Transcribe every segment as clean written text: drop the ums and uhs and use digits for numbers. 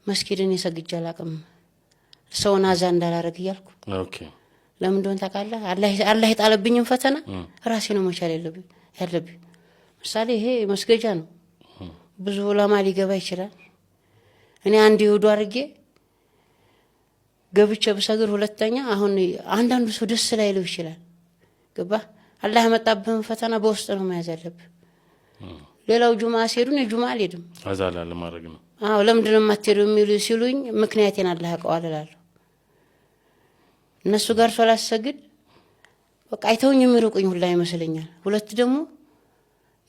መስጊድን የሰግጄ አላቅም፣ ሰውን አዛ እንዳላረግ እያልኩ። ለምን እንደሆነ ታውቃለህ? አላህ የጣለብኝን ፈተና ራሴ ነው መቻል ያለብኝ። ምሳሌ ይሄ መስገጃ ነው፣ ብዙ ዑለማ ሊገባ ይችላል። እኔ አንድ ይሁዱ አድርጌ ገብቼ ብሰግድ፣ ሁለተኛ አሁን አንዳንዱ ሰው ደስ ላይለው ይችላል። ገባህ? አላህ ያመጣብህን ፈተና በውስጥ ነው መያዝ ያለብህ። ሌላው ጁምዓ ሲሄዱ እኔ ጁምዓ አልሄድም። አዛላ ለማድረግ ነው። አዎ፣ ለምንድን ነው የማትሄደው የሚሉ ሲሉኝ ምክንያቴን አላህ ያውቀዋል እላለሁ። እነሱ ጋር ሶላት ሰግድ በቃ አይተውኝ የሚርቁኝ ሁላ ይመስለኛል። ሁለት ደግሞ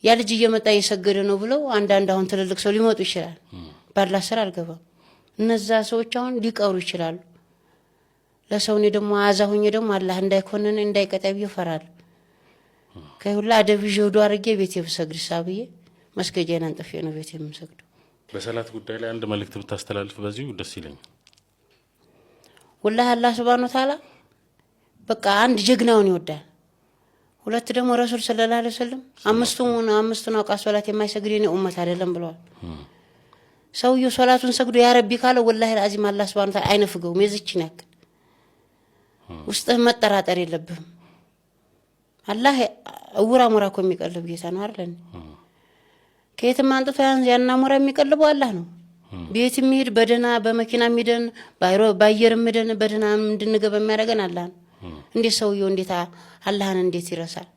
ያ ልጅ እየመጣ እየሰገደ ነው ብለው አንዳንድ አሁን ትልልቅ ሰው ሊመጡ ይችላል። ባላ ስራ አልገባም። እነዛ ሰዎች አሁን ሊቀሩ ይችላሉ። ለሰው እኔ ደግሞ አዛ ሁኜ ደግሞ አላህ እንዳይኮንን እንዳይቀጣ ብዬ እፈራለሁ። ከሁላ አደብ ይዤ ውዱ አድርጌ ቤቴ ብሰግድ ሳብዬ መስገጃዬን አንጥፌ ነው ቤቴ የምሰግደው። በሰላት ጉዳይ ላይ አንድ መልእክት ብታስተላልፍ በዚሁ ደስ ይለኛል። ወላሂ አላህ ሱብሃነሁ ወተዓላ በቃ አንድ ጀግናውን ይወዳል። ሁለት ደግሞ ረሱል ሰለላሁ ዐለይሂ ወሰለም አምስቱን አውቃት ሶላት የማይሰግድ የኔ ኡመት አይደለም ብለዋል። ሰውየው ሶላቱን ሰግዶ ያ ረቢ ካለ ወላሂ አዚም አላህ ሱብሃነሁ ወተዓላ አይነፍገውም። የዚችን ያክል ውስጥህ መጠራጠር የለብህም። አላህ እውር አሞራ እኮ የሚቀልብ ጌታ ነው አይደል? ከየትም አንጥቶ ያን አሞራ የሚቀልበው አላህ ነው። ቤት የሚሄድ በደህና በመኪና የሚደን በአየር የሚደን በደህና እንድንገባ የሚያደርገን አላህ ነው። እንዴት ሰውየው እንዴት አላህን እንዴት ይረሳል?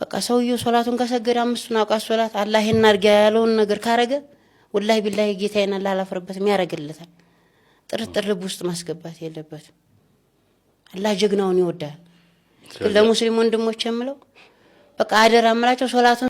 በቃ ሰውየው ሶላቱን ከሰገደ አምስቱን አውቃት ሶላት አላህ ይሄን አድርግ ያለውን ነገር ካረገ ወላሂ ቢላሂ ጌታዬን አላህ አላፍርበትም ያረግለታል። ጥርጥር ልብ ውስጥ ማስገባት የለበትም። አላህ ጀግናውን ይወዳል። ለሙስሊም ወንድሞች የምለው በቃ አደራ የምላቸው ሶላቱን